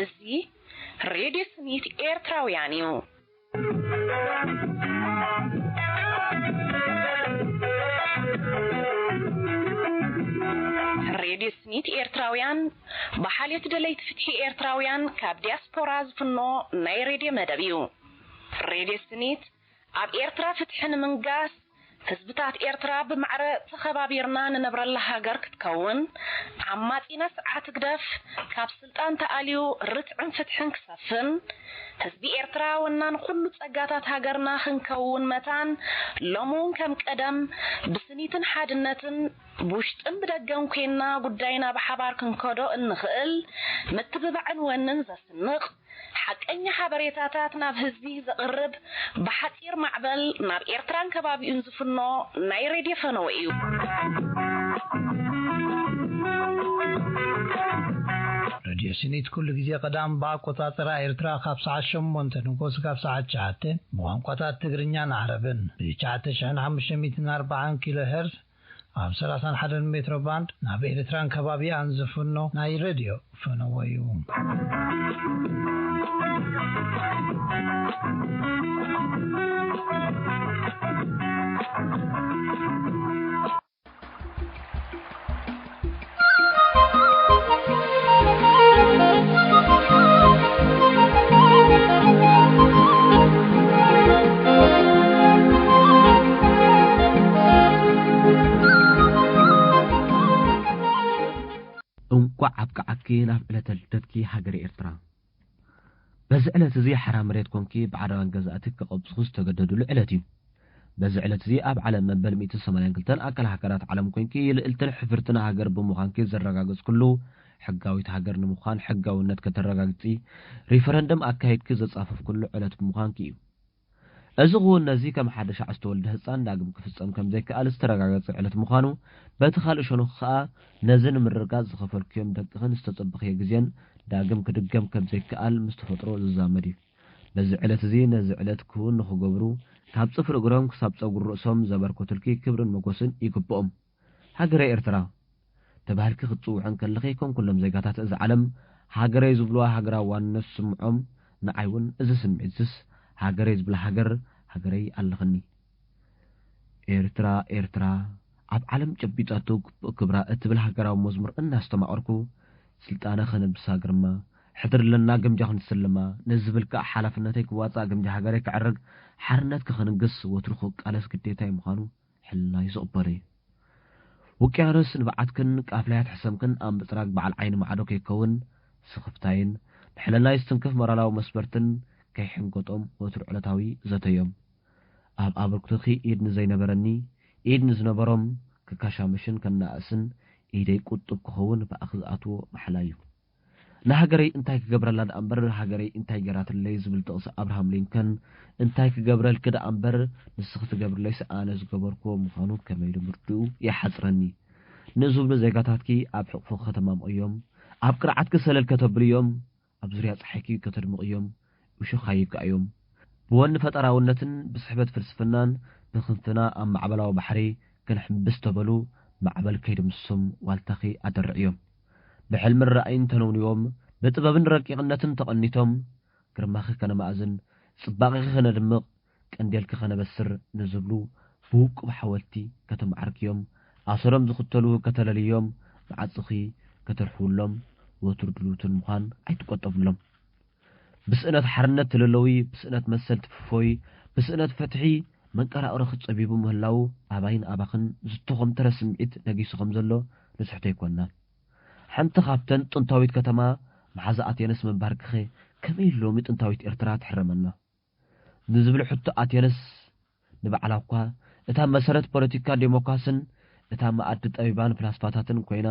እዚ ሬድዮ ስኒት ኤርትራውያን እዩ። ሬድዮ ስኒት ኤርትራውያን ብሓልዮት ደለይቲ ፍትሒ ኤርትራውያን ካብ ዲያስፖራ ዝፍኖ ናይ ሬድዮ መደብ እዩ። ሬድዮ ስኒት ኣብ ኤርትራ ፍትሒ ንምንጋስ፣ ህዝብታት ኤርትራ ብማዕረ ተኸባቢርና ንነብረላ ሃገር ክትከውን፣ ዓማጺና ስርዓት ህግደፍ ካብ ስልጣን ተኣልዩ ርትዕን ፍትሕን ክሰፍን፣ ህዝቢ ኤርትራ ወናን ኩሉ ጸጋታት ሃገርና ክንከውን መታን፣ ሎሚ እውን ከም ቀደም ብስኒትን ሓድነትን ብውሽጥን ብደገን ኮይንና ጉዳይና ብሓባር ክንከዶ እንኽእል ምትብባዕን ወንን ዘስንቕ ሓቀኛ ሓበሬታታት ናብ ህዝቢ ዘቕርብ ብሓጺር ማዕበል ናብ ኤርትራን ከባቢኡን ዝፍኖ ናይ ሬድዮ ፈነወ እዩ። ሬድዮ ስኒት ኩሉ ግዜ ቀዳም ብኣቆጻጽራ ኤርትራ ካብ ሰዓት ሸሞንተ ንጎስ ካብ ሰዓት ትሽዓተ ብቋንቋታት ትግርኛን ዓረብን ብ ትሽዓተ ሽሕን ሓሙሽተ ሚእትን ኣርባዓን ኪሎ ሄርዝ ኣብ ሰላሳን ሓደን ሜትሮ ባንድ ናብ ኤርትራን ከባቢኣን ዝፍኖ ናይ ሬድዮ ፈነወ እዩ። እንኳዕ ኣብቅዓኪ ናብ ዕለተ ልደትኪ ሃገረ ኤርትራ። በዚ ዕለት እዚ ሓራ መሬት ኮንኪ ብዓረባን ገዛእቲ ክቐብጽኹ ዝተገደድሉ ዕለት እዩ። በዚ ዕለት እዚ ኣብ ዓለም መበል ሚእትን ሰማንያን ክልተን ኣካል ሃገራት ዓለም ኮንኪ ልእልትን ሕፍርትን ሃገር ብምዃንኪ ዘረጋገጽክሉ ሕጋዊት ሃገር ንምዃን ሕጋውነት ከተረጋግጺ ሪፈረንደም ኣካይድኪ ዘጻፈፍክሉ ዕለት ብምዃንኪ እዩ። እዚ ክውን ነዚ ከም ሓደ ሻዕ ዝተወልደ ህጻን ዳግም ክፍጸም ከም ዘይከኣል ዝተረጋገጸ ዕለት ምዃኑ፣ በቲ ካልእ ሸነኹ ከኣ ነዚ ንምርግጋጽ ዝኸፈልክዮም ደቂኽን ዝተጸበኽዮ ግዜን ዳግም ክድገም ከም ዘይከኣል ምስ ተፈጥሮ ዝዛመድ እዩ። በዚ ዕለት እዚ ነዚ ዕለት ክውን ንኽገብሩ ካብ ጽፍሪ እግሮም ክሳብ ጸጉሪ ርእሶም ዘበርከቱልኪ ክብርን መጎስን ይግብኦም። ሃገረ ኤርትራ ተባሂልኪ ክትጽውዒ እንከለኺ ከም ኩሎም ዜጋታት እዛ ዓለም ሃገረይ ዝብልዋ ሃገራዊ ዋንነት ዝስምዖም ንዓይ እውን እዚ ስምዒትስ ሃገረይ ዝብላ ሃገር ሃገረይ ኣለኽኒ። ኤርትራ ኤርትራ ኣብ ዓለም ጨቢጣቶ ግቡእ ክብራ እትብል ሃገራዊ መዝሙር እናስተማቐርኩ ስልጣነ ከነብሳ ግርማ ሕድሪ ኣለና ግምጃ ክንስልማ ንዝብል ከዓ ሓላፍነተይ ክዋፃእ ግምጃ ሃገረይ ክዕርግ ሓርነት ክኽንግስ ወትሩ ክቃለስ ግዴታይ ምዃኑ ሕልናይ ዝቕበሎ እዩ። ውቅያኖስ ንብዓትክን ቃፍላያት ሕሰምክን ኣብ ምጽራግ በዓል ዓይኒ ማዕዶ ከይከውን ስኽፍታይን ንሕልናይ ዝትንክፍ ሞራላዊ መስበርትን ከይሕንገጦም ወትሩ ዕለታዊ ዘተዮም። ኣብ ኣበርክቶኺ ኢድ ንዘይነበረኒ ኢድ ንዝነበሮም ክካሻመሽን ከነኣእስን ኢደይ ቁጡብ ክኸውን ብኣኺ ዝኣትዎ ማሕላ እዩ። ንሃገረይ እንታይ ክገብረላ ደኣ እምበር ሃገረይ እንታይ ገይራትለይ ዝብል ጥቕሲ ኣብርሃም ሊንከን እንታይ ክገብረልኪ ደኣ እምበር ንስኺ ትገብርለይስ ኣነ ዝገበርክዎ ምዃኑ ከመይ ኢሉ ምርድኡ ይሓጽረኒ ንዝብሉ ዜጋታትኪ ኣብ ሕቕፎ ከተማምቕዮም ኣብ ቅርዓትኪ ሰለል ከተብልዮም ኣብ ዙርያ ጸሓይኪ ከተድምቕዮም እሾኽ ኣይብቃእዮም። ብወኒ ፈጠራውነትን ብስሕበት ፍልስፍናን ብኽንፍና ኣብ ማዕበላዊ ባሕሪ ክንሕምብስ ተበሉ ማዕበል ከይድምስሶም ዋልታኺ ኣደርዕዮም። ብሕልምን ራእይን ተነውንዎም ብጥበብን ረቂቕነትን ተቐኒቶም ግርማኺ ከነማእዝን ጽባቐኺ ከነድምቕ ቀንዴልኪ ከነበስር ንዝብሉ ብውቁብ ሓወልቲ ከተማዕርክዮም ኣሰሮም ዝኽተሉ ከተለልዮም መዓጽኺ ከተርሕውሎም ወትሩ ድልውትን ምዃን ኣይትቆጠብሎም። ብስእነት ሓርነት ትልለዊ ብስእነት መሰል ትፍፎይ ብስእነት ፍትሒ መንቀራቕርኺ ጸቢቡ ምህላዉ ኣባይን ኣባኽን ዝትኾምተረ ስምዒት ነጊሱ ከም ዘሎ ንስሕቶ ኣይኮንናን። ሓንቲ ካብተን ጥንታዊት ከተማ መሓዛ ኣቴነስ ምንባርኪኸ ከመይ ሎሚ ጥንታዊት ኤርትራ ትሕረመና? ንዝብል ሕቶ ኣቴነስ ንባዕላ እኳ እታ መሰረት ፖለቲካ ዴሞክራስን እታ መኣዲ ጠቢባን ፍላስፋታትን ኮይና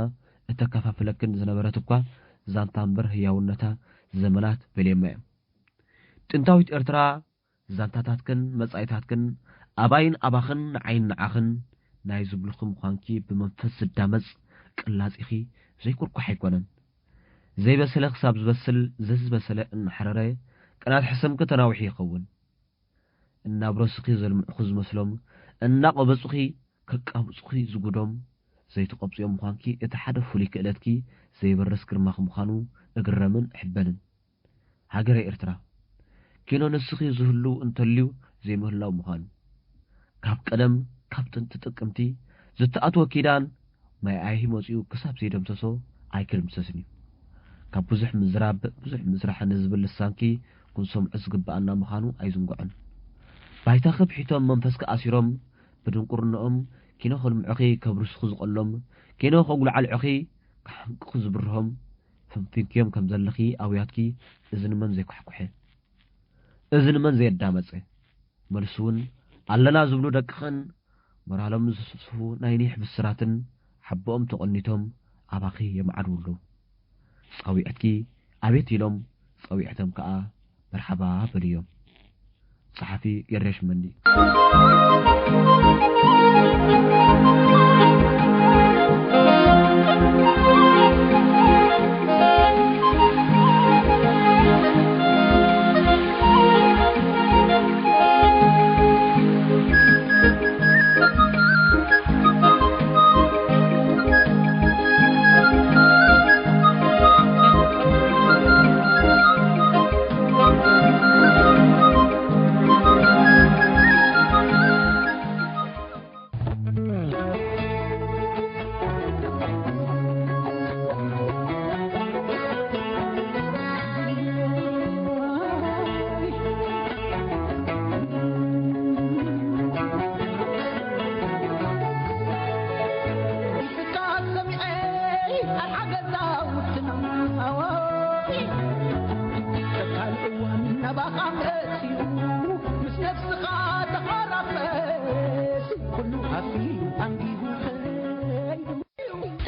እተከፋፍለክን ዝነበረት እኳ ዛንታ እምበር ህያውነታ ዘመናት በልዮማ እዮም። ጥንታዊት ኤርትራ ዛንታታትክን መጻኢታትክን ኣባይን ኣባኽን ንዓይን ንዓኽን ናይ ዝብሉኺ ምዃንኪ ብመንፈስ ዝዳመጽ ቅላጺኺ ዘይኩርኳሕ ኣይኮነን። ዘይበሰለ ክሳብ ዝበስል ዘዝበሰለ እናሓረረ ቅናት ሕሰምኪ ተናዊሑ ይኸውን። እናብረሱኺ ዘልምዑኺ ዝመስሎም፣ እናቐበጹኺ ከቃብጹኺ ዝጉዶም፣ ዘይትቐብጽዮም ምዃንኪ እቲ ሓደ ፍሉይ ክእለትኪ ዘይበርስ ግርማኺ ምዃኑ እግረምን እሕበንን። ሃገረ ኤርትራ፣ ኪኖ ንስኺ ዝህሉ እንተልዩ ዘይምህላው ምዃኑ። ካብ ቀደም፣ ካብ ጥንቲ ጥቅምቲ ዝተኣትወ ኪዳን ማይ ኣይሂ መጺኡ ክሳብ ዘይደምሰሶ ኣይክድምሰስን እዩ። ካብ ብዙሕ ምዝራብ ብዙሕ ምስራሕ ንዝብል ልሳንኪ ክንሰምዖ ዝግብኣና ምዃኑ ኣይዝንግዖን። ባይታኺ ብሒቶም መንፈስኪ ኣሲሮም ብድንቁርንኦም ኪኖ ከልምዑኺ ከብርስኹ ዝቐሎም ኪኖ ከጉልዓልዑኺ ክሓንቅኹ ዝብርሆም ፈንፊንክዮም ከም ዘለኺ ኣውያትኪ እዚ ንመን ዘይኳሕኩሐ? እዚ ንመን ዘየዳመጸ? መልሱ እውን ኣለና ዝብሉ ደቅኽን ሞራሎም ዝስስፉ ናይ ኒሕ ብስራትን ሓቦኦም ተቐኒቶም ኣባኺ የማዕድዉ ኣለዉ። ጻዊዐትኪ ኣቤት ኢሎም ጻዊዐቶም ከኣ መርሓባ በልዮም። ጸሓፊ ገሬሽ መኒ።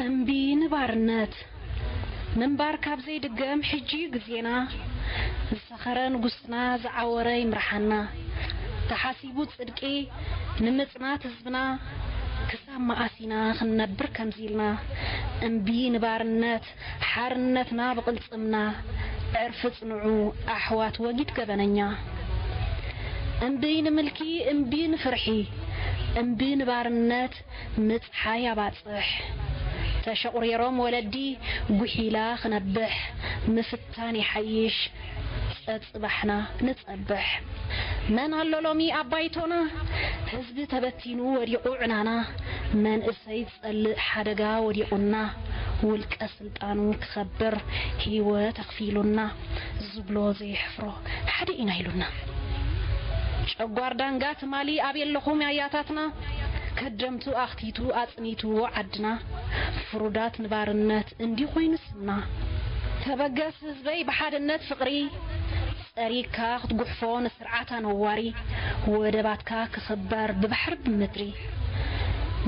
እምቢ ንባርነት። ምንባር ካብ ዘይድገም ሕጂ ግዜና። ዝሰኸረ ንጉስና ዝዓወረ ይምርሓና። ተሓሲቡ ጽድቂ ንምጽናት ህዝብና። ክሳብ መኣስ ኢና ክንነብር ከምዚ ኢልና? እምቢ ንባርነት፣ ሓርነትና ብቕልጽምና። ዕርፊ ጽንዑ ኣሕዋት ወጊድ ገበነኛ። እምቢ ንምልኪ፣ እምቢ ንፍርሒ፣ እምቢ ንባርነት፣ ምጽሓይ ኣባጽሕ። ተሸቑሪሮም ወለዲ፣ ጉሒላ ክነብሕ፣ ምፍታን ይሓይሽ፣ ጸጽባሕና ንጸብሕ። መን ኣሎ ሎሚ ኣብ ባይቶና? ህዝቢ ተበቲኑ ወዲቑ ዕናና፣ መንእሰይ ጸልእ ሓደጋ ወዲቑና፣ ውልቀ ስልጣኑ ክኸብር ህይወት ኣኽፊሉና፣ ዝብሎ ዘየሕፍሮ ሓደ ኢና ኢሉና። ጨጓር ዳንጋ ትማሊ ኣበይ ኣለኹም ኣያታትና? ከደምቱ ኣኽቲቱ ኣጽኒትዎ ዓድና፣ ፍሩዳት ንባርነት እንዲ ኮይኑ ስምና። ተበገስ ህዝበይ ብሓድነት ፍቕሪ፣ ጸሪግካ ክትጉሕፎ ንስርዓት ኣነዋሪ፣ ወደባትካ ክኽበር ብባሕሪ ብምድሪ።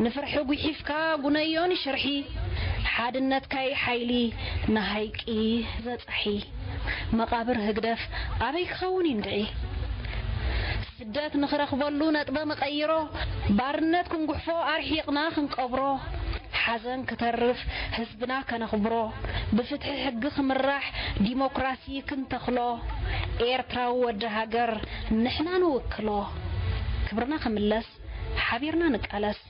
ንፍርሒ ጉሒፍካ ጉነዮ ንሽርሒ፣ ሓድነትካይ ሓይሊ ንሃይቂ ዘጻሒ። መቓብር ህግደፍ ኣበይ ክኸውን እዩ እንድዒ? ስደት ንኽረኽበሉ ነጥበ መቐይሮ፣ ባርነት ክንጉሕፎ ኣርሒቕና ክንቀብሮ፣ ሓዘን ክተርፍ ህዝብና ከነኽብሮ፣ ብፍትሒ ሕጊ ክምራሕ ዲሞክራሲ ክንተኽሎ፣ ኤርትራዊ ወዲ ሃገር ንሕና ንውክሎ። ክብርና ክምለስ ሓቢርና ንቃለስ።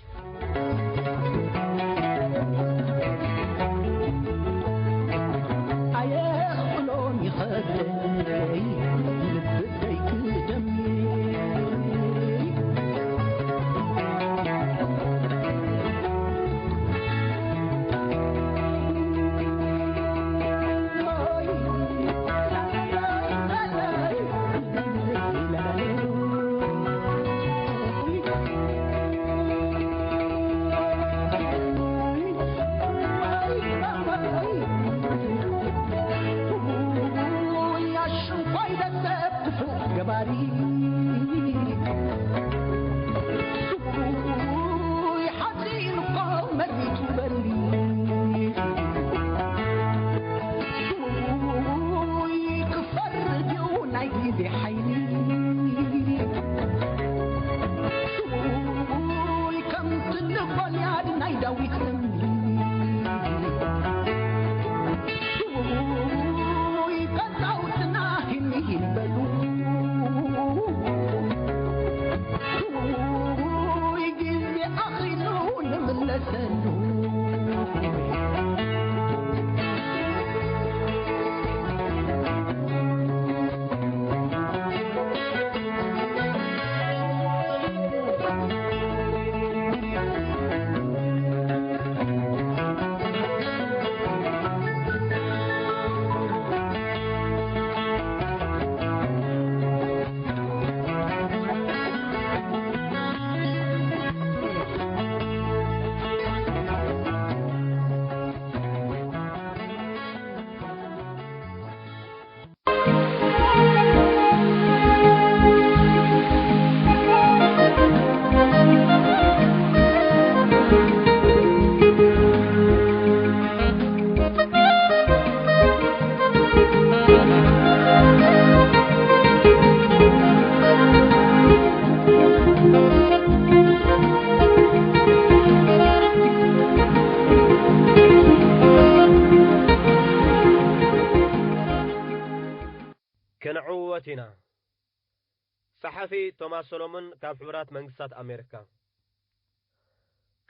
ጸሓፊ ቶማስ ሶሎሞን ካብ ሕቡራት መንግስታት ኣሜሪካ።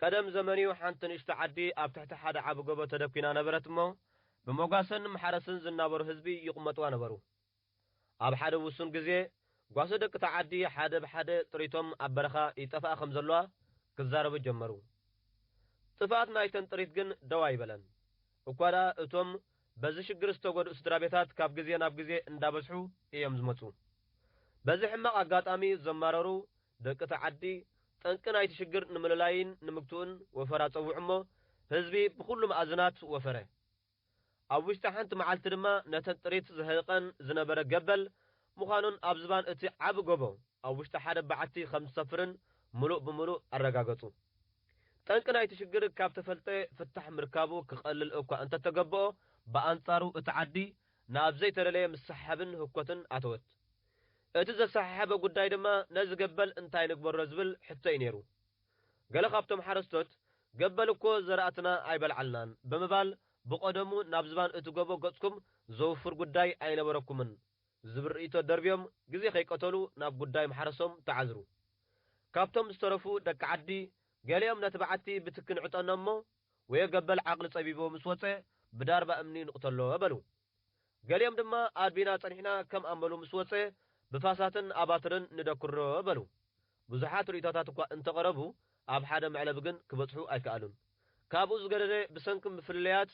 ቀደም ዘመን'ዩ፣ ሓንቲ ንእሽቶ ዓዲ ኣብ ትሕቲ ሓደ ዓቢ ጎቦ ተደኲና ነበረት እሞ፣ ብመጓሰን ማሕረስን ዝናበሩ ህዝቢ ይቕመጥዋ ነበሩ። ኣብ ሓደ ውሱን ግዜ፣ ጓሶ ደቂ እታ ዓዲ ሓደ ብሓደ ጥሪቶም ኣብ በረኻ ይጠፍኣ ከም ዘለዋ ክዛረቡ ጀመሩ። ጥፍኣት ናይተን ጥሪት ግን ደው ኣይበለን። እኳ ደኣ እቶም በዚ ሽግር ዝተጎድኡ ስድራ ቤታት ካብ ግዜ ናብ ግዜ እንዳበዝሑ እዮም ዝመጹ። በዚ ሕማቕ ኣጋጣሚ ዘማረሩ ደቂ እታ ዓዲ፣ ጠንቂ ናይቲ ሽግር ንምልላይን ንምግትኡን ወፈራ ጸውዑ እሞ፣ ህዝቢ ብኹሉ መኣዝናት ወፈረ። ኣብ ውሽጢ ሓንቲ መዓልቲ ድማ ነተን ጥሪት ዘህልቐን ዝነበረ ገበል ምዃኑን ኣብ ዝባን እቲ ዓቢ ጎቦ ኣብ ውሽጢ ሓደ በዓቲ ከም ዝሰፍርን ምሉእ ብምሉእ ኣረጋገጹ። ጠንቂ ናይቲ ሽግር ካብ ተፈልጠ ፍታሕ ምርካቡ ክቐልል እኳ እንተተገብኦ፣ ብኣንጻሩ እቲ ዓዲ ናብ ዘይተደለየ ምስሕሓብን ህኮትን ኣተወት። እቲ ዘሰሓሓበ ጉዳይ ድማ ነዚ ገበል እንታይ ንግበሮ ዝብል ሕቶ እዩ ነይሩ። ገለ ካብቶም ሓረስቶት፣ "ገበል እኮ ዘራእትና ኣይበልዓልናን" ብምባል፣ ብቐደሙ ናብ ዝባን እቲ ጎቦ ገጽኩም ዘውፍር ጉዳይ ኣይነበረኩምን ዝብል ርእይቶ ደርብዮም፣ ግዜ ከይቀተሉ ናብ ጉዳይ ማሕረሶም ተዓዝሩ። ካብቶም ዝተረፉ ደቂ ዓዲ፣ ገሊኦም ነቲ በዓቲ ብትኪ ንዕጠኖ እሞ፣ ወዮ ገበል ዓቕሊ ጸቢቡ ምስ ወጸ፣ ብዳርባ እምኒ ንቕተሎ በሉ። ገሊኦም ድማ፣ "ኣድቢና ጸኒሕና" ከም ኣመሉ ምስ ወጸ፣ ብፋሳትን ኣባትርን ንደክሮ በሉ። ብዙሓት ርእይቶታት እኳ እንተቐረቡ፣ ኣብ ሓደ መዕለቢ ግን ክበጽሑ ኣይከኣሉን። ካብኡ ዝገደደ፣ ብሰንኪ ምፍልለያት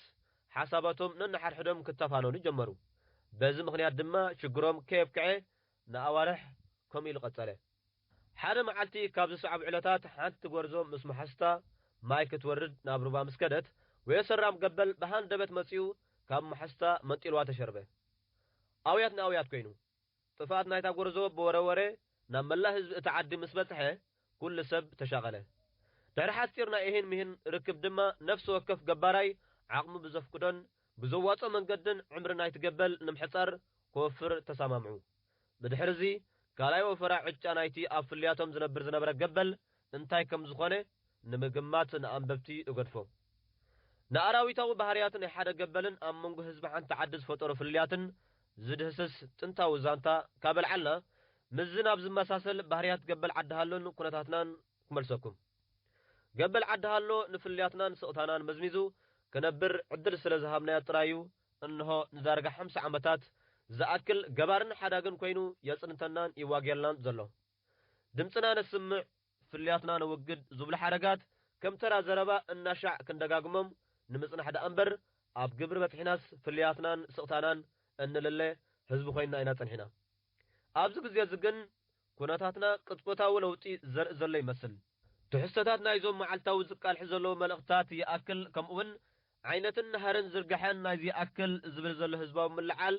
ሓሳባቶም ነንሓድሕዶም ክተፋነኑ ጀመሩ። በዚ ምኽንያት ድማ ሽግሮም ከየብቅዐ ንኣዋርሕ ከምኡ ኢሉ ቀጸለ። ሓደ መዓልቲ ካብ ዝሰዕቡ ዕለታት፣ ሓንቲ ጎርዞ ምስ መሓዝታ ማይ ክትወርድ ናብ ሩባ ምስ ከደት፣ ወዮ ሰራም ገበል ብሃንደበት መጺኡ ካብ መሓዝታ መንጢልዋ ተሸርበ። ኣውያት ንኣውያት ኮይኑ። ጥፍኣት ናይታ ጎርዞ ብወረ ወረ ናብ መላእ ህዝቢ እቲ ዓዲ ምስ በጽሐ፣ ኩሉ ሰብ ተሻቐለ። ድሕሪ ሓጺር ናይ እሂን ምሂን ርክብ ድማ፣ ነፍሲ ወከፍ ገባራይ ዓቕሙ ብዘፍቅዶን ብዘዋጽኦ መንገድን ዕምሪ ናይቲ ገበል ንምሕጻር ክወፍር ተሰማምዑ። ብድሕርዚ፣ ካልኣይ ወፈራ ዕጫ ናይቲ ኣብ ፍልያቶም ዝነብር ዝነበረ ገበል እንታይ ከም ዝኾነ ንምግማት ንኣንበብቲ እገድፎ። ንኣራዊታዊ ባህርያት ናይ ሓደ ገበልን ኣብ መንጎ ህዝቢ ሓንቲ ዓዲ ዝፈጠሮ ፍልልያትን ዝድህስስ ጥንታዊ ዛንታ ካብ ኣልዓልና፣ ምስዚ ናብ ዝመሳሰል ባህርያት ገበል ዓዲ ሃሎን ኩነታትናን ክመልሰኩም። ገበል ዓዲ ሃሎ ንፍልልያትናን ስቕታናን መዝሚዙ ክነብር ዕድል ስለ ዝሃብናዮ ጥራይ እዩ፣ እንሆ ንዳርጋ ሓምሳ ዓመታት ዝኣክል ገባርን ሓዳግን ኮይኑ የጽንተናን ይዋግየልናን ዘሎ። ድምጽና ነስምዕ፣ ፍልልያትና ነወግድ ዝብሉ ሓረጋት ከም ተራ ዘረባ እናሻዕ ክንደጋግሞም ንምጽናሕ ደኣ እምበር፣ ኣብ ግብሪ በጺሕናስ ፍልልያትናን ስቕታናን እንልለ ህዝቢ ኮይንና ኢና ጸኒሕና። ኣብዚ ግዜ እዚ ግን ኩነታትና ቅጽበታዊ ለውጢ ዘርኢ ዘሎ ይመስል። ትሕዝቶታት ናይዞም መዓልታዊ ዝቃልሑ ዘለዉ መልእኽትታት ይኣክል፣ ከምኡውን ዓይነትን ናህርን ዝርግሐን ናይዚ ይኣክል ዝብል ዘሎ ህዝባዊ ምልዓል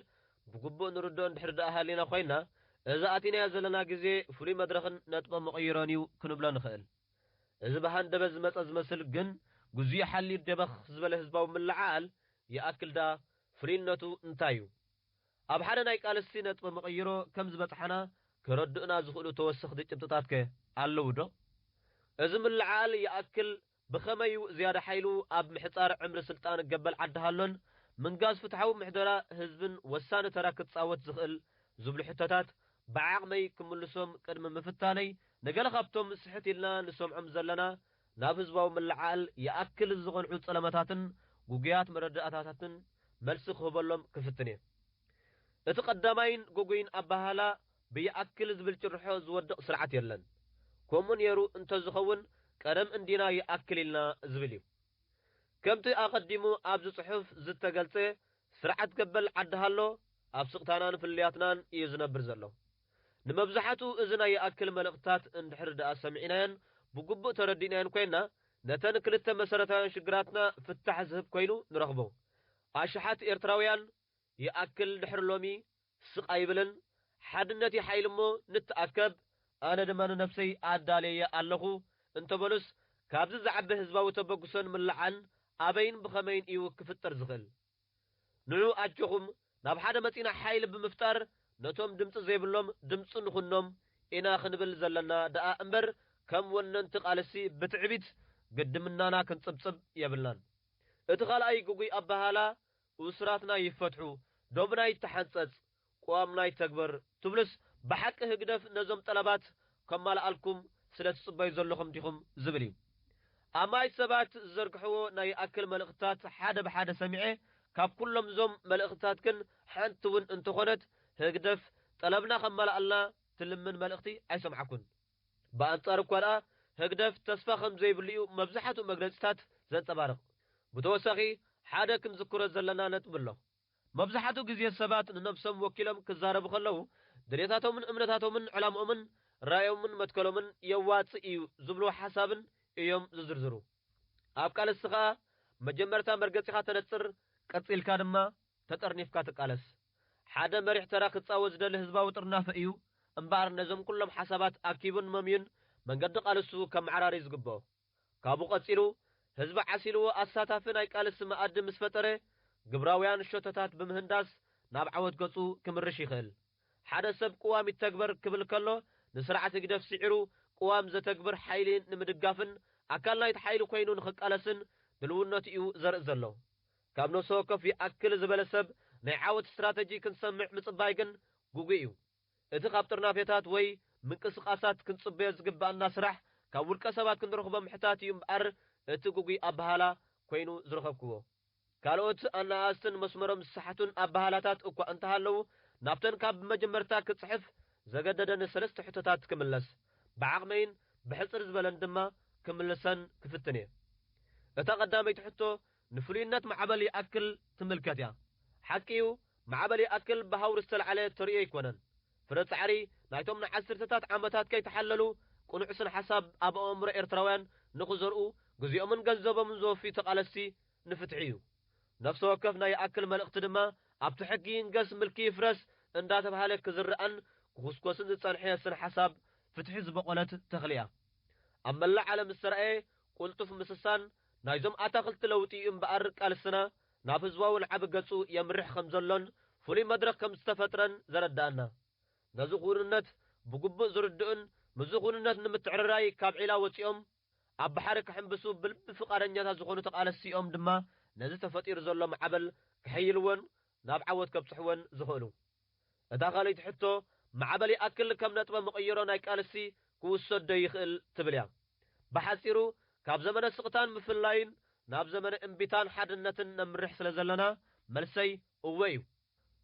ብግቡእ ንርድኦ እንድሕር ደኣ ሃሊና ኮይንና፣ እዚ ኣቲናዮ ዘለና ግዜ ፍሉይ መድረኽን ነጥበ መቐይሮን እዩ ክንብሎ ንኽእል። እዚ ብሃንደበት ዝመጸ ዝመስል ግን፣ ግዜኡ ሓልዩ ደበኽ ዝበለ ህዝባዊ ምልዓል ይኣክል ደኣ ፍሉይነቱ እንታይ እዩ? ኣብ ሓደ ናይ ቃልሲ ነጥበ መቐይሮ ከም ዝበጽሓና ከረድኡና ዝኽእሉ ተወሰኽቲ ጭብጥታትከ ኣለዉ ዶ? እዚ ምልዓል ይኣክል ብኸመይ እዩ ዝያዳ ሓይሉ ኣብ ምሕጻር ዕምሪ ስልጣን ገበል ዓዲ ሃሎን ምንጋስ ፍትሓዊ ምሕደራ ህዝብን ወሳኒ ተራ ክጻወት ዝኽእል ዝብሉ ሕቶታት ብዓቕመይ ክምልሶም ቅድሚ ምፍታነይ፣ ንገለ ካብቶም ስሕት ኢልና ንሰምዖም ዘለና ናብ ህዝባዊ ምልዓል ይኣክል ዝቐንዑ ጸለመታትን ግጉያት መረዳእታታትን መልሲ ክህበሎም ክፍትን እየ። እቲ ቀዳማይን ግጉይን ኣበሃህላ ብይኣክል ዝብል ጭርሖ ዝወድቕ ስርዓት የለን። ከምኡ ነይሩ እንተዝኸውን ቀደም እንዲና ይኣክል ኢልና ዝብል እዩ። ከምቲ ኣቐዲሙ ኣብዚ ጽሑፍ ዝተገልጸ፣ ስርዓት ገበል ዓዲ ሃሎ ኣብ ስቕታናን ፍልልያትናን እዩ ዝነብር ዘሎ። ንመብዛሕትኡ እዚ ናይ ይኣክል መልእኽትታት እንድሕር ደኣ ሰሚዕናዮን ብግቡእ ተረዲእናዮን ኮይንና፣ ነተን ክልተ መሰረታውያን ሽግራትና ፍታሕ ዝህብ ኮይኑ ንረኽቦ። ኣሽሓት ኤርትራውያን ይኣክል ድሕሪ ሎሚ ስቕ ኣይብልን፣ ሓድነት እዩ ሓይሊ እሞ ንተኣከብ፣ ኣነ ድማ ንነብሰይ ኣዳልየያ ኣለኹ እንተበሉስ፣ ካብዚ ዝዓቢ ህዝባዊ ተበግሶን ምልዓልን ኣበይን ብኸመይን እዩ ክፍጠር ዝኽእል? ንዑ ኣጆኹም፣ ናብ ሓደ መጺና ሓይሊ ብምፍጣር ነቶም ድምጺ ዘይብሎም ድምጺ ንኹኖም ኢና ክንብል ዘለና ደኣ እምበር፣ ከም ወነንቲ ቃልሲ ብትዕቢት ግድምናና ክንጽብጽብ የብልናን። እቲ ካልኣይ ግጉይ ኣበሃህላ፣ እሱራትና ይፈትሑ፣ ዶብና ይተሓንጸጽ፣ ቅዋምና ይተግበር ትብሉስ ብሓቂ ህግደፍ ነዞም ጠለባት ከማልኣልኩም ስለ ትጽበዩ ዘለኹም ዲኹም ዝብል እዩ። ኣማይ ሰባት ዝዘርግሕዎ ናይ ይኣክል መልእኽትታት ሓደ ብሓደ ሰሚዐ፣ ካብ ኩሎም እዞም መልእኽትታት ግን ሓንቲ እውን እንተኾነት ህግደፍ ጠለብና ከማልኣልና ትልምን መልእኽቲ ኣይሰምዓኩን። ብኣንጻሩ እኳ ደኣ ህግደፍ ተስፋ ከም ዘይብሉ እዩ መብዛሕትኡ መግለጺታት ዘንጸባርቕ። ብተወሳኺ ሓደ ክንዝክሮ ዘለና ነጥቢ ኣሎ። መብዛሕትኡ ግዜ ሰባት ንነብሶም ወኪሎም ክዛረቡ ከለዉ ድሌታቶምን እምነታቶምን ዕላምኦምን ራእዮምን መትከሎምን የዋጽእ እዩ ዝብልዎ ሓሳብን እዮም ዝዝርዝሩ። ኣብ ቃልሲ ኸኣ መጀመርታ መርገጺኻ ተነጽር፣ ቀጺልካ ድማ ተጠርኒፍካ ትቃለስ። ሓደ መሪሕ ተራ ክጻወት ዝደሊ ህዝባዊ ጥርናፈ እዩ እምበኣር ነዞም ኩሎም ሓሳባት ኣኪቡን መምዩን መንገዲ ቃልሱ ከመዓራሪ ዝግብኦ። ካብኡ ቀጺሉ ህዝቢ ዓሲልዎ ኣሳታፊ ናይ ቃልሲ መኣዲ ምስ ፈጠረ ግብራውያን ሸቶታት ብምህንዳስ ናብ ዓወት ገጹ ክምርሽ ይኽእል። ሓደ ሰብ ቅዋም ይተግበር ክብል ከሎ ንስርዓት ህግደፍ ስዒሩ ቅዋም ዘተግብር ሓይሊ ንምድጋፍን ኣካል ናይቲ ሓይሊ ኮይኑ ንኽቃለስን ድልውነቱ እዩ ዘርኢ ዘሎ። ካብ ነፍሲ ወከፍ ይኣክል ዝበለ ሰብ ናይ ዓወት ስትራተጂ ክንሰምዕ ምጽባይ ግን ግጉይ እዩ። እቲ ካብ ጥርናፌታት ወይ ምንቅስቓሳት ክንጽበዮ ዝግብኣና ስራሕ ካብ ውልቀ ሰባት ክንረኽቦ ምሕታት እዩ እምበኣር እቲ ግጉይ ኣበሃላ ኮይኑ ዝረኸብክዎ። ካልኦት ኣነኣእስትን መስመሮም ዝሰሓቱን ኣበሃላታት እኳ እንተሃለዉ ናብተን ካብ መጀመርታ ክጽሕፍ ዘገደደኒ ሰለስተ ሕቶታት ክምለስ ብዓቕመይን ብሕጽር ዝበለን ድማ ክምልሰን ክፍትን እየ። እታ ቀዳመይቲ ሕቶ ንፍሉይነት ማዕበል ይኣክል ትምልከት እያ። ሓቂ እዩ፣ ማዕበል ይኣክል ብሃውሪ ዝተልዓለ ተርእዮ ኣይኮነን። ፍረ ጻዕሪ ናይቶም ንዓሰርተታት ዓመታት ከይተሓለሉ ቅኑዕ ስነ ሓሳብ ኣብ ኣእምሮ ኤርትራውያን ንኽዘርኡ ግዜኦምን ገንዘቦምን ዘወፍዩ ተቓለስቲ ንፍትሒ እዩ። ነፍሲ ወከፍ ናይ ይኣክል መልእኽቲ ድማ ኣብቲ ሕጊ ይንገስ ምልኪ ይፍረስ እንዳተባሃለ ክዝረኣን ክኹስኮስን ዝጸንሐ ስነ ሓሳብ ፍትሒ ዝበቖለት ተኽሊ እያ። ኣብ መላእ ዓለም ዝተራእየ ቁልጡፍ ምስሳን ናይዞም ኣታኽልቲ ለውጢ እዩ እምበኣር ቃልስና ናብ ህዝባዊ ዓቢ ገጹ የምርሕ ከም ዘሎን ፍሉይ መድረኽ ከም ዝተፈጥረን ዘረዳእና። ነዚ ክውንነት ብግቡእ ዝርድኡን ምስዚ ክውንነት ንምትዕርራይ ካብ ዒላ ወጺኦም ኣብ ባሕሪ ክሕንብሱ ብልቢ ፍቓደኛታት ዝኾኑ ተቓለስቲ እዮም ድማ ነዚ ተፈጢሩ ዘሎ ማዕበል ክሕይልዎን ናብ ዓወት ከብጽሕዎን ዝኽእሉ። እታ ካልኣይቲ ሕቶ ማዕበል ይኣክል ከም ነጥበ መቐይሮ ናይ ቃልሲ ክውሰድ ዶ ይኽእል ትብል እያ። ብሓጺሩ ካብ ዘመነ ስቕታን ምፍላይን ናብ ዘመነ እምቢታን ሓድነትን ነምርሕ ስለ ዘለና መልሰይ እወ እዩ።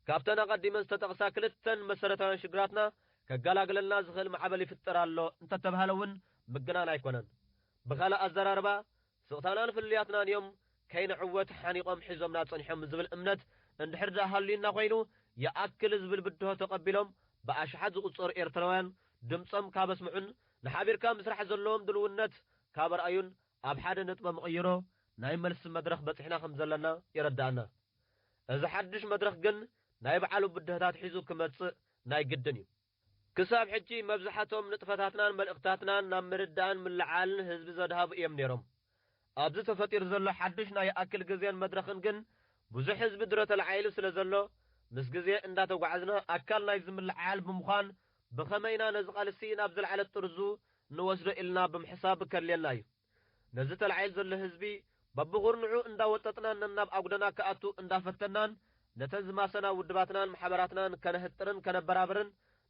ካብተን ኣቐዲመን ዝተጠቕሳ ክልተን መሰረታውያን ሽግራትና ከገላግለልና ዝኽእል ማዕበል ይፍጠር ኣሎ እንተተባህለ እውን ምግናን ኣይኮነን። ብኻልእ ኣዘራርባ ስቕታናን ፍልልያትናን እዮም ከይንዕወት ሓኒቖም ሒዞምና ጸኒሖም ዝብል እምነት እንድሕር ደኣ ሃልዩና ኮይኑ ይኣክል ዝብል ብድሆ ተቐቢሎም ብኣሽሓት ዝቑጸሩ ኤርትራውያን ድምጾም ካብ ኣስምዑን ንሓቢርካ ምስራሕ ዘለዎም ድልውነት ካብ ኣርኣዩን ኣብ ሓደ ነጥበ መቐይሮ ናይ መልሲ መድረኽ በጺሕና ከም ዘለና የረድኣና። እዚ ሓድሽ መድረኽ ግን ናይ በዓሉ ብድሆታት ሒዙ ክመጽእ ናይ ግድን እዩ። ክሳብ ሕጂ መብዛሕቶም ንጥፈታትናን መልእኽታትናን ናብ ምርዳእን ምልዓልን ህዝቢ ዘድሃቡ እዮም ነይሮም። ኣብዚ ተፈጢሩ ዘሎ ሓድሽ ናይ ይኣክል ግዜን መድረኽን ግን ብዙሕ ህዝቢ ድሮ ተላዒሉ ስለ ዘሎ ምስ ግዜ እንዳተጓዕዝና ኣካል ናይዚ ምልዓል ብምዃን ብኸመይ ኢና ነዚ ቃልሲ ናብ ዝለዓለ ጥርዙ ንወስዶ ኢልና ብምሕሳብ ከድልየና እዩ። ነዚ ተላዒሉ ዘሎ ህዝቢ በብኹርንዑ እንዳወጠጥናን ነናብ ኣጉደና ክኣቱ እንዳፈተናን ነተን ዝማሰና ውድባትናን ማሕበራትናን ከነህጥርን ከነበራብርን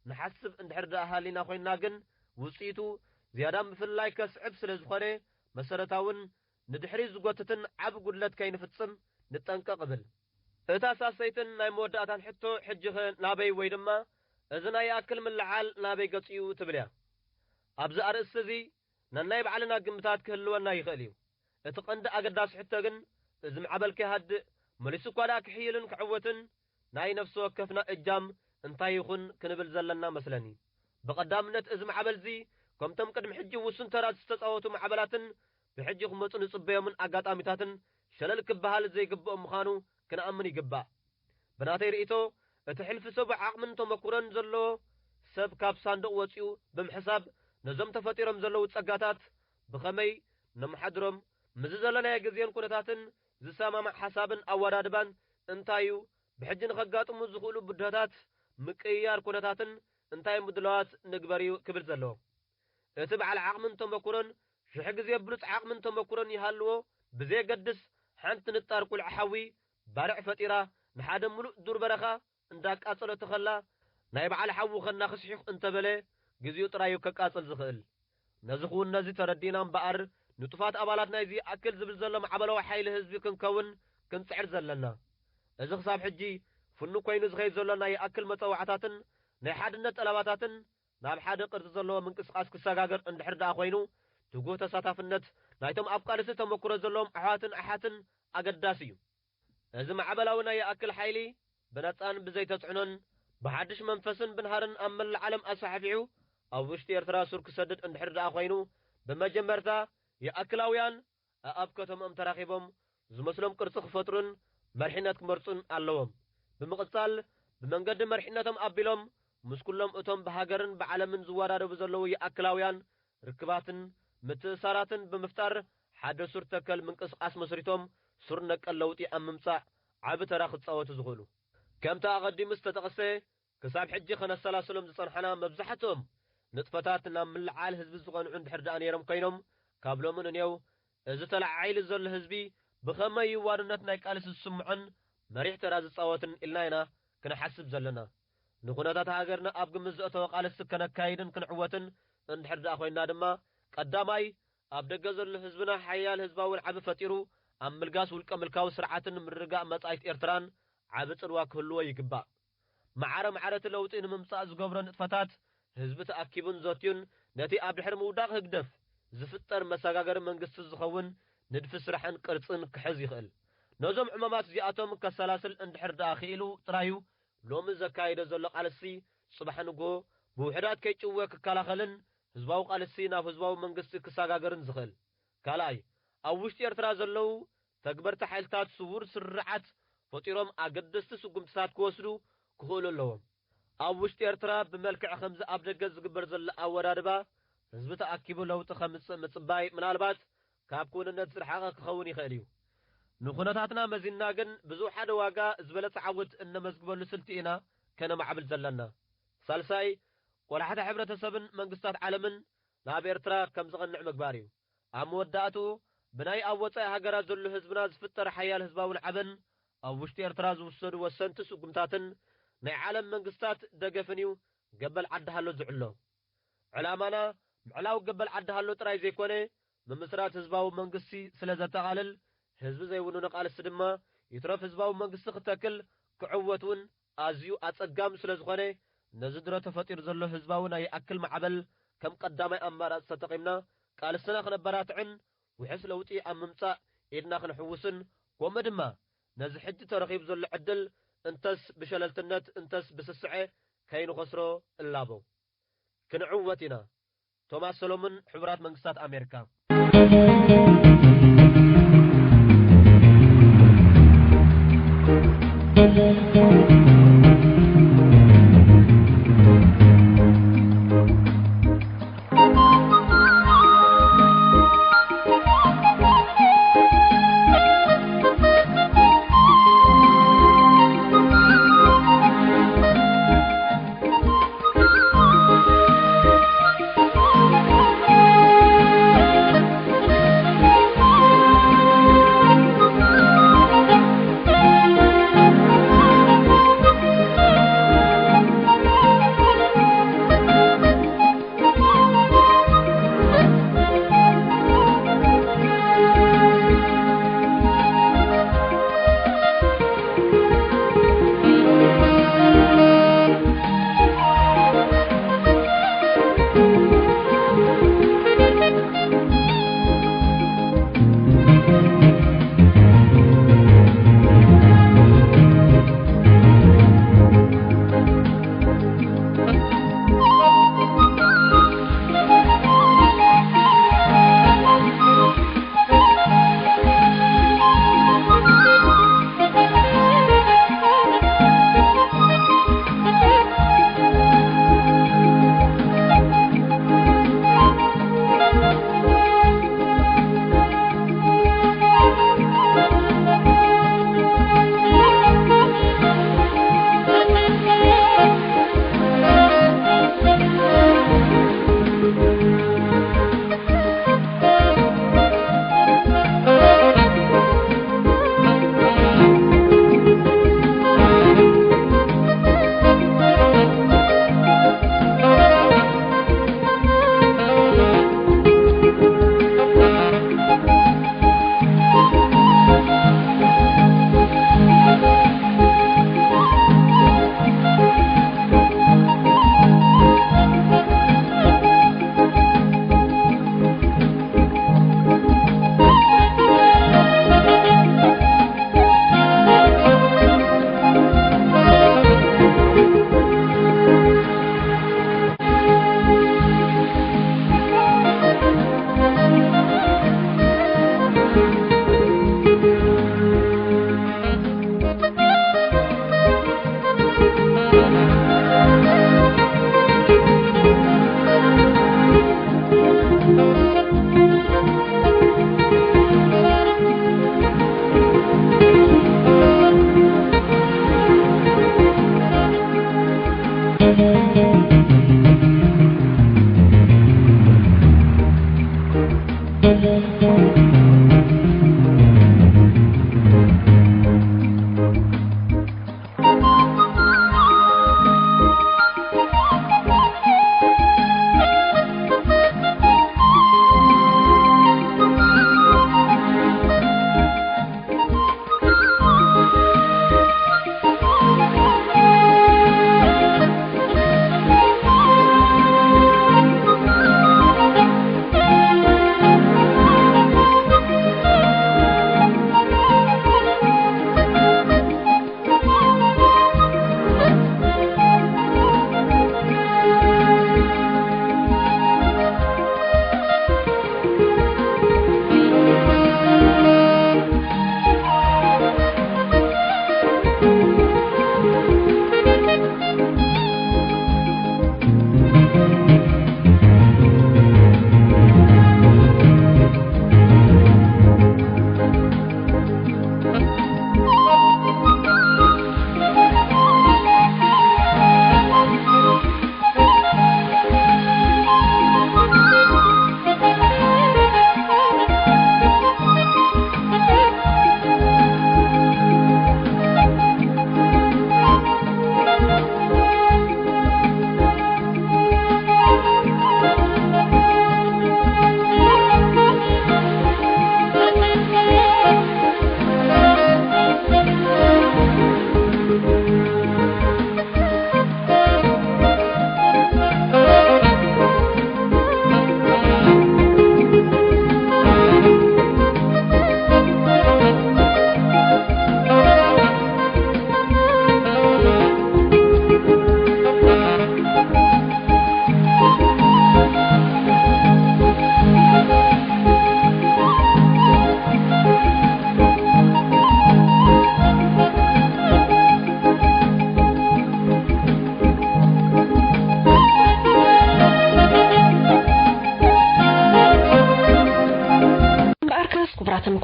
ንሓስብ እንድሕር ደኣ ሃሊና ኮይንና ግን ውጽኢቱ ዝያዳ ምፍልላይ ከስዕብ ስለ ዝኾነ መሰረታውን ንድሕሪት ዝጎትትን ዓቢ ጉድለት ከይንፍጽም ንጠንቀቕ እብል። እታ ሳሰይትን ናይ መወዳእታን ሕቶ ሕጂኸ ናበይ ወይ ድማ እዚ ናይ ይኣክል ምልዓል ናበይ ገጹ እዩ ትብል እያ። ኣብዚ ኣርእስቲ እዚ ነናይ ባዕልና ግምታት ክህልወና ይኽእል እዩ። እቲ ቀንዲ ኣገዳሲ ሕቶ ግን እዚ ማዕበል ከይሃድእ መሊሱ እኳ ደኣ ክሕይልን ክዕወትን ናይ ነፍሲ ወከፍና እጃም እንታይ ይኹን ክንብል ዘለና መስለኒ። ብቐዳምነት እዚ ማዕበል እዚ ከምቶም ቅድሚ ሕጂ ውሱን ተራ ዝተጻወቱ ማዕበላትን ብሕጂ ክመጹ ንጽበዮምን ኣጋጣሚታትን ሸለል ክበሃል ዘይግብኦም ምዃኑ ክንኣምን ይግባእ። ብናተይ ርእይቶ እቲ ሕልፊ ሰቡ ዓቕምን ተመኩሮን ዘለዎ ሰብ ካብ ሳንዱቕ ወጺኡ ብምሕሳብ ነዞም ተፈጢሮም ዘለዉ ጸጋታት ብኸመይ ነመሓድሮም ምስዚ ዘለናዮ ግዜን ኩነታትን ዝሰማማዕ ሓሳብን ኣወዳድባን እንታይ እዩ፣ ብሕጂ ንኸጋጥሙ ዝኽእሉ ብድሆታት ምቅይያር ኩነታትን እንታይ ምድላዋት ንግበር እዩ ክብል ዘለዎ። እቲ በዓል ዓቕምን ተመኩሮን ሽሕ ግዜ ብሉጽ ዓቕምን ተመኩሮን ይሃልዎ ብዘየገድስ ሓንቲ ንጣር ቁልዒ ሓዊ ባርዕ ፈጢራ ንሓደ ምሉእ ዱር በረኻ እንዳቃጸለቶ ከላ ናይ በዓል ሓዉ ከናኽስ ሒኽ እንተበለ፣ ግዜኡ ጥራይ እዩ ከቃጽል ዝኽእል። ነዚ ክውን ነዚ ተረዲእና እምበኣር፣ ንጡፋት ኣባላት ናይዚ ይኣክል ዝብል ዘሎ ማዕበላዊ ሓይሊ ህዝቢ ክንከውን ክንጽዕር ዘለና። እዚ ክሳብ ሕጂ ፍኑ ኮይኑ ዝኸይድ ዘሎ ናይ ይኣክል መጸዋዕታትን ናይ ሓድነት ጠለባታትን ናብ ሓደ ቅርጺ ዘለዎ ምንቅስቓስ ክሰጋገር እንድሕር ደኣ ኮይኑ፣ ትጉህ ተሳታፍነት ናይቶም ኣብ ቃልሲ ተመክሮ ዘለዎም ኣሕዋትን ኣሓትን ኣገዳሲ እዩ። እዚ ማዕበላዊ ናይ ይኣክል ሓይሊ ብነጻን ብዘይተጽዕኖን ብሓድሽ መንፈስን ብንሃርን ኣብ መላእ ዓለም ኣስፋሕፊሑ ኣብ ውሽጢ ኤርትራ ሱር ክሰድድ እንድሕር ደኣ ኮይኑ፣ ብመጀመርታ ይኣክላውያን ኣኣብ ከተምኦም ተራኺቦም ዝመስሎም ቅርጺ ክፈጥሩን መርሒነት ክመርጹን ኣለዎም። ብምቕጻል፣ ብመንገዲ መርሒነቶም ኣቢሎም ምስ ኩሎም እቶም ብሃገርን ብዓለምን ዝወዳደቡ ዘለዉ ይኣክላውያን ርክባትን ምትእሳራትን ብምፍጣር ሓደ ሱር ተከል ምንቅስቓስ መስሪቶም ሱር ነቀል ለውጢ ኣብ ምምጻእ ዓቢ ተራ ክጻወቱ ዝኽእሉ። ከምቲ ኣቐዲሙ ዝተጠቕሰ ክሳብ ሕጂ ከነሰላስሎም ዝጸንሓና መብዛሕትኦም ንጥፈታት ናብ ምልዓል ህዝቢ ዝቐንዑ እንድሕር ደኣ ነይሮም ኮይኖም ካብ ሎሚ ንኔው እዚ ተለዓዒሉ ዘሎ ህዝቢ ብኸመይ እዩ ዋንነት ናይ ቃልሲ ዝስምዖን መሪሕ ተራ ዝጻወትን ኢልና ኢና ክንሓስብ ዘለና። ንኩነታት ሃገርና ኣብ ግምት ዘእተወ ቃልሲ ከነካይድን ክንዕወትን እንድሕር ደኣ ኮይንና ድማ ቀዳማይ ኣብ ደገ ዘሎ ህዝብና ሓያል ህዝባዊ ዓቢ ፈጢሩ ኣብ ምልጋስ ውልቀ ምልካዊ ስርዓትን ምርግጋእ መጻኢት ኤርትራን ዓቢ ጽልዋ ክህልዎ ይግባእ። ማዕረ ማዕረ እቲ ለውጢ ንምምጻእ ዝገብሮ ንጥፈታት ህዝቢ ተኣኪቡን ዘትዩን ነቲ ኣብ ድሕሪ ምውዳቕ ህግደፍ ዝፍጠር መሰጋገሪ መንግስቲ ዝኸውን ንድፊ ስራሕን ቅርጽን ክሕዝ ይኽእል። ነዞም ዕማማት እዚኣቶም ከሰላስል እንድሕር ደኣ ክኢሉ ጥራዩ ሎሚ ዘካየደ ዘሎ ቃልሲ ጽባሕ ንግሆ ብውሕዳት ከይጭወ ክከላኸልን ህዝባዊ ቃልሲ ናብ ህዝባዊ መንግስቲ ክሰጋገርን ዝኽእል። ካልኣይ፣ ኣብ ውሽጢ ኤርትራ ዘለዉ ተግበርቲ ሓይልታት ስዉር ስርዓት ፈጢሮም ኣገደስቲ ስጉምትታት ክወስዱ ክኽእሉ ኣለዎም። ኣብ ውሽጢ ኤርትራ ብመልክዕ ከምዚ ኣብ ደገ ዝግበር ዘሎ ኣወዳድባ ህዝቢ ተኣኪቡ ለውጢ ከምጽእ ምጽባይ ምናልባት ካብ ክውንነት ዝረሓቐ ክኸውን ይኽእል እዩ። ንኹነታትና መዚንና ግን ብዝወሓደ ዋጋ ዝበለጸ ዓወት እነመዝግበሉ ስልቲ ኢና ከነማዕብል ዘለና። ሳልሳይ፣ ቆላሕታ ሕብረተሰብን መንግስታት ዓለምን ናብ ኤርትራ ከም ዝቐንዕ ምግባር እዩ። ኣብ መወዳእትኡ፣ ብናይ ኣብ ወጻኢ ሃገራት ዘሎ ህዝብና ዝፍጠር ሓያል ህዝባዊ ናዕብን ኣብ ውሽጢ ኤርትራ ዝውሰዱ ወሰንቲ ስጉምታትን ናይ ዓለም መንግስታት ደገፍን እዩ ገበል ዓዲ ሃሎ ዝዕሎ። ዕላማና ምዕላው ገበል ዓዲ ሃሎ ጥራይ ዘይኮነ፣ ምምስራት ህዝባዊ መንግስቲ ስለ ዘጠቓልል፣ ህዝቢ ዘይውንኖ ቃልሲ ድማ ይትረፍ ህዝባዊ መንግስቲ ክተክል ክዕወት እውን ኣዝዩ ኣጸጋሚ ስለ ዝኾነ፣ ነዚ ድሮ ተፈጢሩ ዘሎ ህዝባዊ ናይ ይኣክል ማዕበል ከም ቀዳማይ ኣማራጺ ተጠቒምና፣ ቃልስና ክነበራትዕን ውሑስ ለውጢ ኣብ ምምጻእ ኢድና ክንሕውስን፣ ከምኡ ድማ ነዚ ሕጂ ተረኺቡ ዘሎ ዕድል እንተስ ብሸለልትነት እንተስ ብስስዐ ከይንኸስሮ እላቦ። ክንዕወት ኢና። ቶማስ ሰሎሞን፣ ሕቡራት መንግስታት ኣሜሪካ።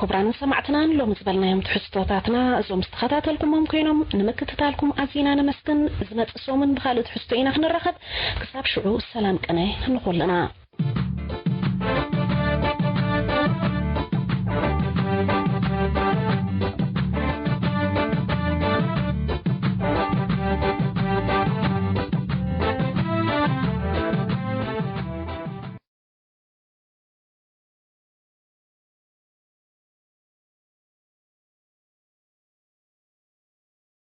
ክቡራን ሰማዕትናን ሎሚ ዝበልናዮም ትሕዝቶታትና እዞም ዝተኸታተልኩሞም ኮይኖም ንምክትታልኩም ኣዚና ነመስግን። ዝመጽእ ሰሙን ብኻልእ ትሕዝቶ ኢና ክንራኸብ። ክሳብ ሽዑ ሰላም ቅነ ንኹልና።